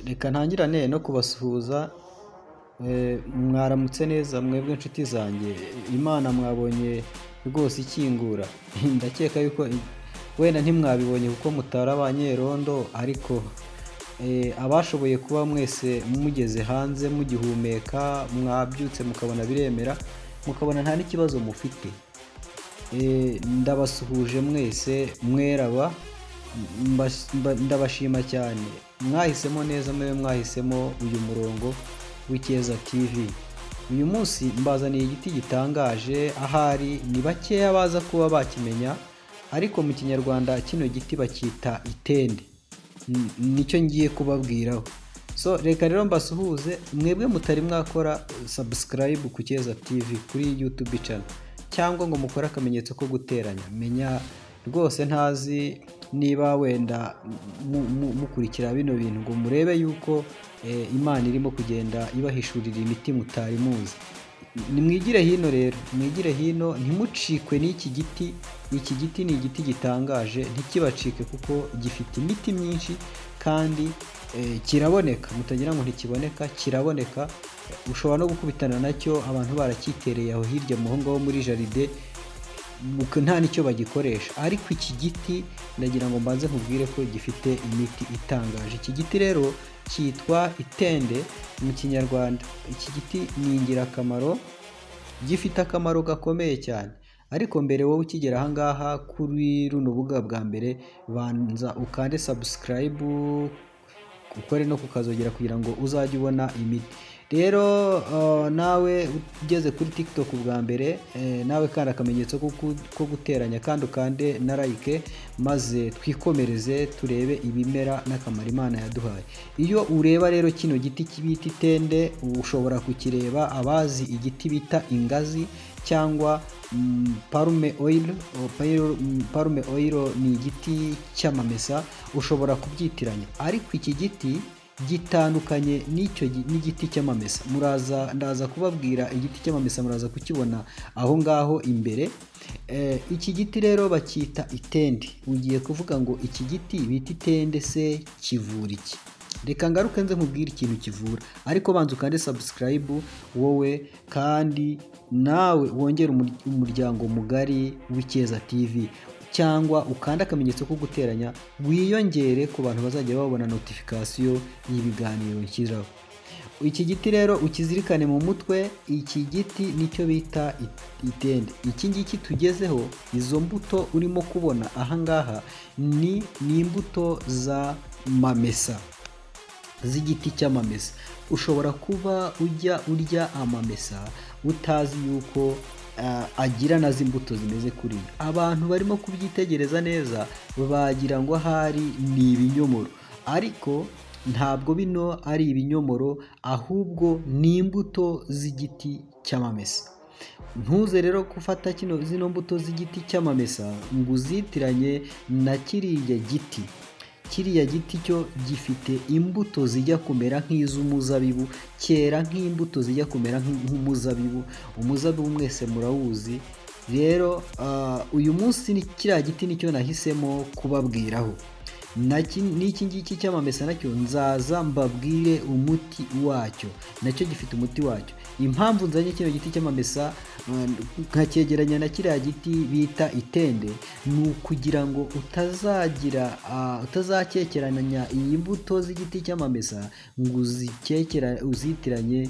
Reka ntangirane no kubasuhuza, mwaramutse neza mwebwe inshuti zanjye, Imana mwabonye rwose ikingura, ndakeka yuko wenda ntimwabibonye kuko mutari abanyerondo, ariko abashoboye kuba mwese mugeze hanze mugihumeka, mwabyutse mukabona biremera, mukabona nta n'ikibazo mufite, ndabasuhuje mwese mweraba, ndabashima cyane, mwahisemo neza mube mwahisemo uyu murongo w'Icyeza TV. Uyu munsi mbazaniye igiti gitangaje, ahari ni bakeya baza kuba bakimenya, ariko mu Kinyarwanda kino giti bacyita itende, nicyo ngiye kubabwiraho. So reka rero mbasuhuze mwebwe mutari mwakora subscribe ku Cyeza TV kuri YouTube channel, cyangwa ngo mukore akamenyetso ko guteranya, menya rwose ntazi niba wenda mukurikira bino bintu ngo murebe yuko Imana irimo kugenda ibahishurira imiti mutari muzi. Nimwigire hino rero, mwigire hino, ntimucikwe n'iki giti. Iki giti ni igiti gitangaje, ntikibacike kuko gifite imiti myinshi kandi kiraboneka, mutagira ngo ntikiboneka, kiraboneka. Ushobora no gukubitana nacyo abantu baracyitereye aho hirya mu ngaho muri jardin, nta n'icyo bagikoresha, ariko iki giti ndagira ngo mbanze nkubwire ko gifite imiti itangaje. Iki giti rero cyitwa itende mu Kinyarwanda. Iki giti ni ingirakamaro, gifite akamaro gakomeye cyane, ariko mbere wowe ukigera aha ngaha kuri runo rubuga bwa mbere, banza ukande subscribe, ukore no kukazogera kugira ngo uzajye ubona imiti. Rero nawe ugeze kuri TikTok bwa mbere, nawe kandi akamenyetso ko guteranya kandi ukande na like, maze twikomereze turebe ibimera n'akamaro Imana yaduhaye. Iyo ureba rero kino giti bita itende, ushobora kukireba abazi igiti bita ingazi cyangwa palm oil. Palm oil ni igiti cy'amamesa, ushobora kubyitiranya, ariko iki giti gitandukanye n'icyo n'igiti cy'amamesa. Muraza, ndaza kubabwira igiti cy'amamesa, muraza kukibona aho ngaho imbere. Iki giti rero bacyita itende. Ugiye kuvuga ngo iki giti bita itende se kivura iki? Reka ngaruke nze nkubwire ikintu kivura, ariko banza ukande subscribe wowe, kandi nawe wongere umuryango mugari w'Icyeza TV, cyangwa ukande akamenyetso ko guteranya wiyongere ku bantu bazajya babona notification y'ibiganiro nshyiraho. Iki giti rero ukizirikane mu mutwe, iki giti nicyo bita itende. Iki ngiki tugezeho, izo mbuto urimo kubona aha ngaha ni imbuto za mamesa, z'igiti cy'amamesa. Ushobora kuba ujya urya amamesa utazi yuko agira nazo imbuto zimeze kuriya. Abantu barimo kubyitegereza neza bagira ngo ahari ni ibinyomoro, ariko ntabwo bino ari ibinyomoro, ahubwo ni imbuto z'igiti cy'amamesa. Ntuze rero gufata kino zino mbuto z'igiti cy'amamesa ngo uzitiranye na kiriya giti. Kiriya giti cyo gifite imbuto zijya kumera nk'iz'umuzabibu, cyera nk'imbuto zijya kumera nk'umuzabibu. Umuzabibu mwese murawuzi. Rero uyu munsi ni kiriya giti nicyo nahisemo kubabwiraho. N'iki ngiki cy'amamesa nacyo nzaza mbabwire umuti wacyo, nacyo gifite umuti wacyo. Impamvu nzanye kino giti cy'amamesa nkacyegeranya na kiriya giti bita itende, ni ukugira ngo utazagira utazakekeranya iyi mbuto z'igiti cy'amamesa ngo uzikekera uzitiranye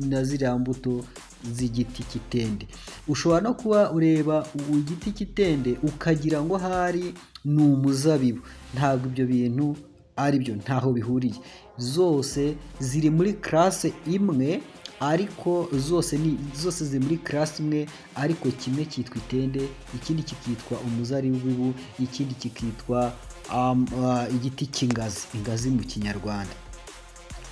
na ziriya mbuto z'igiti cy'itende. Ushobora no kuba ureba igiti cy'itende ukagira ngo ahari ni umuzabibu. Ntabwo ibyo bintu ari byo, ntaho bihuriye. Zose ziri muri classe imwe, ariko zose ziri muri classe imwe, ariko kimwe cyitwa itende, ikindi kikitwa umuzabibu, ikindi kikitwa igiti cy'ingazi, ingazi mu Kinyarwanda.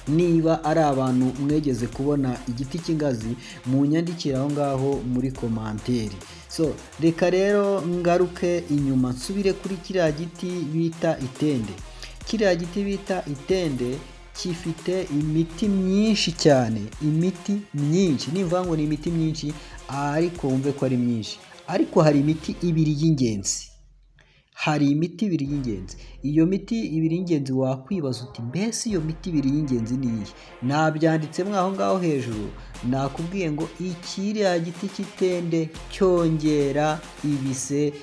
Niba ari abantu mwegeze kubona igiti cy'ingazi, munyandikire aho ngaho muri commentaire. So reka rero ngaruke inyuma nsubire kuri kiriya giti bita itende. Kiriya giti bita itende gifite imiti myinshi cyane, imiti myinshi. Nimvuga ngo ni imiti myinshi, ariko wumve ko ari myinshi, ariko hari imiti ibiri y'ingenzi. Hari imiti ibiri y'ingenzi. Iyo miti ibiri y'ingenzi wakwibaza uti mbese iyo miti ibiri y'ingenzi ni iyihe? Nabyanditsemo aho ngaho hejuru, nakubwiye ngo ikiriya giti cy'itende cyongera ibise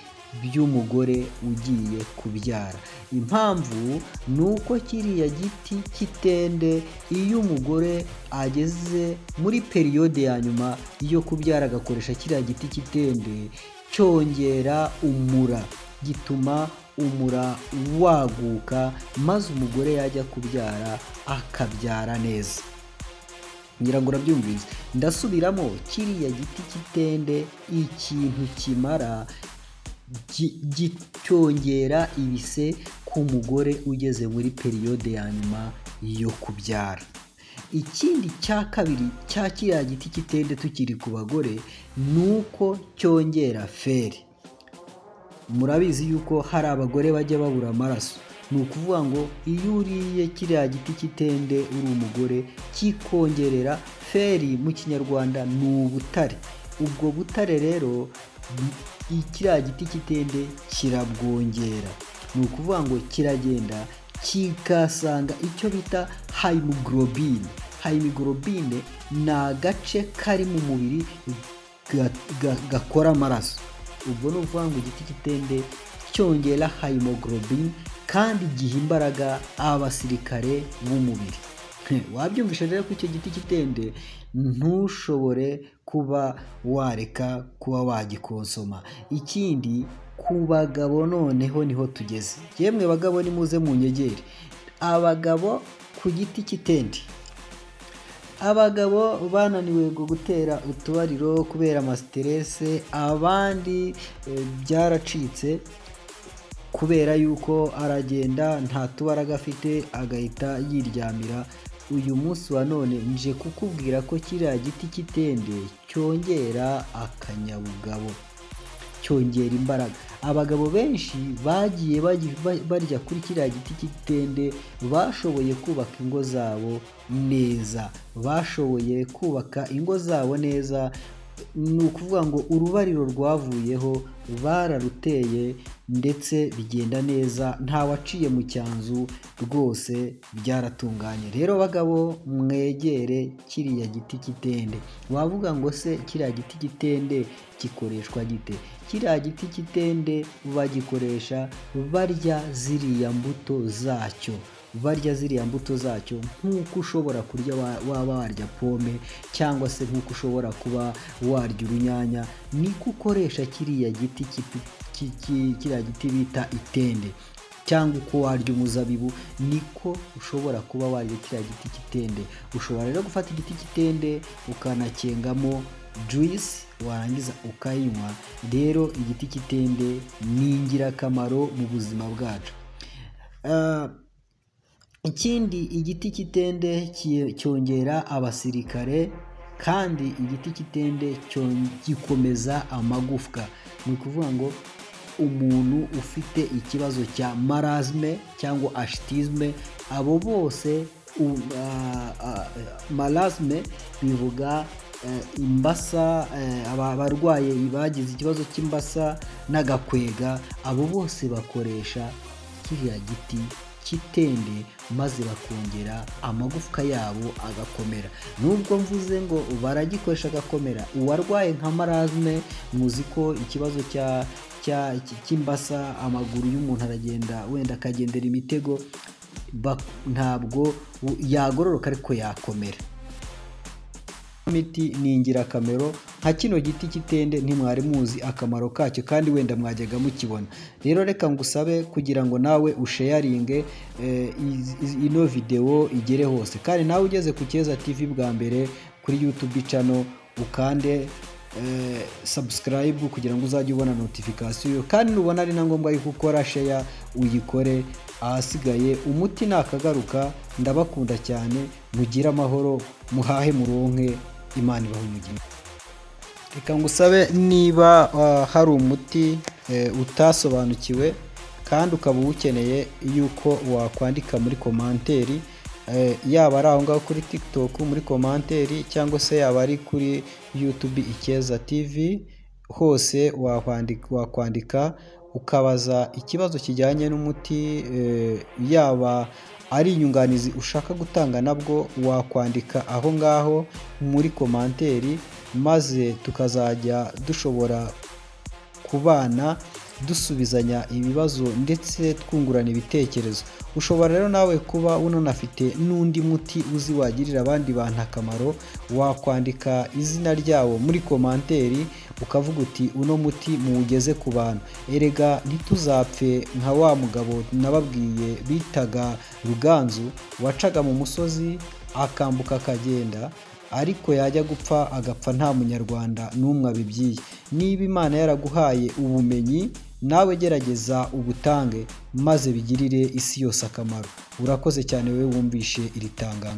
by'umugore ugiye kubyara. Impamvu ni uko kiriya giti cy'itende iyo umugore ageze muri période ya nyuma yo kubyara agakoresha kiriya giti cy'itende, cyongera umura, gituma umura waguka, maze umugore yajya kubyara akabyara neza. Ngira ngo urabyumvise. Ndasubiramo, kiriya giti cy'itende ikintu kimara cyongera ibise ku mugore ugeze muri période ya nyuma yo kubyara. Ikindi cya kabiri cya kiriya giti cy'itende tukiri ku bagore ni uko cyongera fer. Murabizi yuko hari abagore bajya babura amaraso. Ni ukuvuga ngo iyo uriye kiriya giti cy'itende uri umugore kikongerera fer, mu Kinyarwanda ni ubutare. Ubwo butare rero kiriya giti cy'itende kirabwongera. Ni ukuvuga ngo kiragenda kigasanga icyo bita hémoglobine. Hémoglobine ni agace kari mu mubiri gakora amaraso. Ubwo ni ukuvuga ngo igiti cy'itende cyongera hémoglobine kandi giha imbaraga abasirikare b'umubiri. Wabyumvishe rero ko icyo giti cy'itende ntushobore kuba wareka kuba wagikonsoma. Ikindi ku bagabo noneho niho tugeze. Yemwe bagabo, nimuze munyegere. Abagabo ku giti cy'itende. Abagabo bananiwe gutera utubariro kubera ama stress, abandi byaracitse kubera yuko aragenda nta tubaraga afite agahita yiryamira. Uyu munsi wa none nje kukubwira ko kiriya giti cy'itende cyongera akanyabugabo, cyongera imbaraga. Abagabo benshi bagiye barya kuri kiriya giti cy'itende bashoboye kubaka ingo zabo neza, bashoboye kubaka ingo zabo neza. Ni ukuvuga ngo urubariro rwavuyeho, bararuteye ndetse bigenda neza, nta waciye mu cyanzu, rwose byaratunganye. Rero bagabo, mwegere kiriya giti cy'itende. Wavuga ngo se kiriya giti cy'itende gikoreshwa gite? Kiriya giti cy'itende bagikoresha barya ziriya mbuto zacyo, barya ziriya mbuto zacyo nk'uko ushobora kurya waba warya pome cyangwa se nk'uko ushobora kuba warya urunyanya, niko ukoresha kiriya giti, kiriya giti bita itende, cyangwa uko warya umuzabibu niko ushobora kuba warya kiriya giti cy'itende. Ushobora rero gufata igiti cy'itende ukanacyengamo juice, warangiza ukayinywa. Rero igiti cy'itende ni ingirakamaro mu buzima bwacu. Ikindi, igiti cy'itende cyongera abasirikare, kandi igiti cy'itende gikomeza amagufwa. Ni ukuvuga ngo umuntu ufite ikibazo cya marasme cyangwa rachitisme, abo bose, marasme bivuga imbasa, abarwaye bagize ikibazo cy'imbasa n'agakwega, abo bose bakoresha kiriya giti cy'itende maze bakongera amagufwa yabo agakomera. Nubwo mvuze ngo baragikoresha agakomera, uwarwaye nka marasme, muzi ko ikibazo cy'imbasa, amaguru y'umuntu aragenda wenda akagendera imitego, ntabwo yagororoka ariko yakomera. Imiti ni ingirakamaro nka kino giti cy'itende, ntimwari muzi akamaro kacyo kandi wenda mwajyaga mukibona. Rero reka ngusabe kugira ngo nawe usharinge ino videwo igere hose, kandi nawe ugeze ku Cyeza TV bwa mbere kuri YouTube channel, ukande subscribe kugira ngo uzajye ubona notification, kandi nubona ari na ngombwa yuko ukora share uyikore. Ahasigaye umuti nakagaruka. Ndabakunda cyane, mugire amahoro, muhahe muronke, Imana ibahe umugisha. Reka ngusabe, niba hari umuti utasobanukiwe kandi ukaba uwukeneye, yuko wakwandika muri commentaire, yaba ari aho ngaho kuri TikTok muri commentaire cyangwa se yaba ari kuri YouTube Icyeza TV, hose wakwandika. ukabaza ikibazo kijyanye n'umuti, yaba ari inyunganizi ushaka gutanga nabwo wakwandika aho ngaho muri commentaire, maze tukazajya dushobora kubana dusubizanya ibibazo ndetse twungurana ibitekerezo. Ushobora rero nawe kuba unanafite n'undi muti uzi wagirira abandi bantu akamaro, wakwandika izina ryawo muri commentaire ukavuga uti uno muti muwugeze ku bantu. Erega ntituzapfe nka wa mugabo nababwiye bitaga Ruganzu, wacaga mu musozi akambuka akagenda, ariko yajya gupfa agapfa nta munyarwanda n'umwe abibwiye. Niba Imana yaraguhaye ubumenyi, nawe gerageza ubutange maze bigirire isi yose akamaro. Urakoze cyane wowe wumvishe iri tangazo.